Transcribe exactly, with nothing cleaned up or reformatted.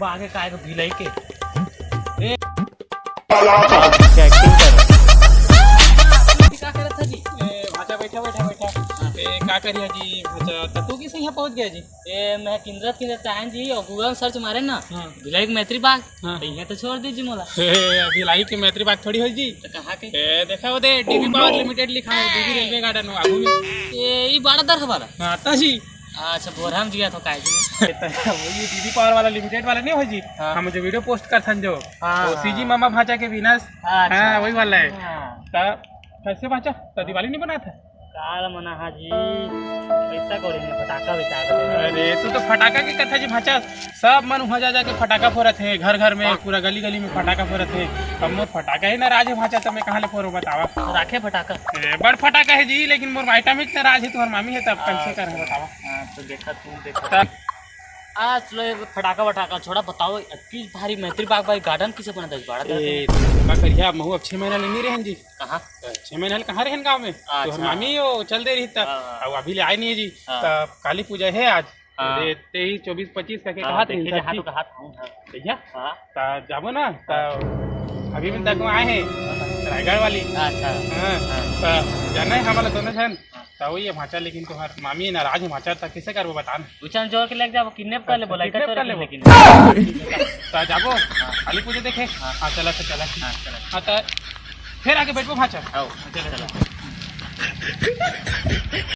आगे काय तो भिलाई के। ए, क्या एक्टिंग कर रहा है? का करत है जी? ए, भांचा, बैठा, बैठा, बैठा। ए, का करिया जी, भांचा, त तू किसे यहाँ पहुँच गया जी? ए, मैं किंदरत किंदरत आयन जी, और Google search मारे ना, हाँ। भिलाई के मैत्री बाग, हाँ। तो यहाँ तो छोड़ दीजिए मोला। ए, अभी भिलाई के मैत्री बाग थोड़ी हो जी। तो कहाँ के? ए, देखा वो दे, डीबी पावर लिमिटेड लिखा है, डीबी रेलवे गार्डन हो, आगू में। ए, ई बड़ा दर हमारा। हाँ, तो जी। अच्छा, बोरहम जिया तो काय जी? वही डीबी पावर वाला, लिमिटेड वाला नहीं हो जी? हाँ। हम जो वीडियो पोस्ट करथन जो, हाँ। वो सीजी मामा भांचा के विनस। अच्छा। हाँ, वही वाला है। हाँ। त कैसे भांचा? त दिवाली नहीं मनाथा? काल मना हा जी, पैसा कौड़ी नहीं, फटाका बेचा के। अरे, तू तो फटाका के कथा जी भांचा, सब मन उहाँ जा जाके फटाका फोरत हे, घर घर में, हाँ। पूरा गली गली में फटाका फोरत हे। अब मोर फटाका ही नाराज है भांचा, तो मैं कहाँ ले फोरो बतावा? राखे फटाका। ए, बड़ फटाका है जी, लेकिन मोर आइटम ही नाराज है, तुम्हार मामी है, तब कैसे कर बतावा? हाँ, तो देखा, तू देखा। तब आज चलो, ये फटाका वटाका छोड़ा, बताओ, इतनी भारी मैत्री बाग भाई गार्डन किसे बना था इस बाड़ा ए, का करिया, महू अब छह महीना ले नहीं रहन जी। कहाँ? छह महीना ले कहाँ रहन गाँव में? अच्छा। तो मामी वो चल दे रही तब, हाँ, हाँ। अब अभी ले आए नहीं है जी। हाँ। तब काली पूजा है आज। हाँ। ए, तेईस, चौबीस, पच्चीस करके हाँ, कहा देखे था जहाँ जी। तो कहा था, हाँ। भैया, हाँ। त जाबो ना, त अभी भी तक आए हैं रायगढ़ वाली। अच्छा। हाँ, हाँ। त जाना है हमारा दोनों जन। त वही है भांचा, लेकिन तुम्हार मामी नाराज है भांचा, त किसे करबो बता ना। उछन जोर के लेके जाबो, किडनैप कर ले बोला, किडनैप कर ले, लेकिन त जाबो, हाँ। काली पूजा देखे। हाँ। हाँ, चला, चला। हाँ, चला। हाँ, त फिर आके बैठबो भांचा। आओ, चला, चला।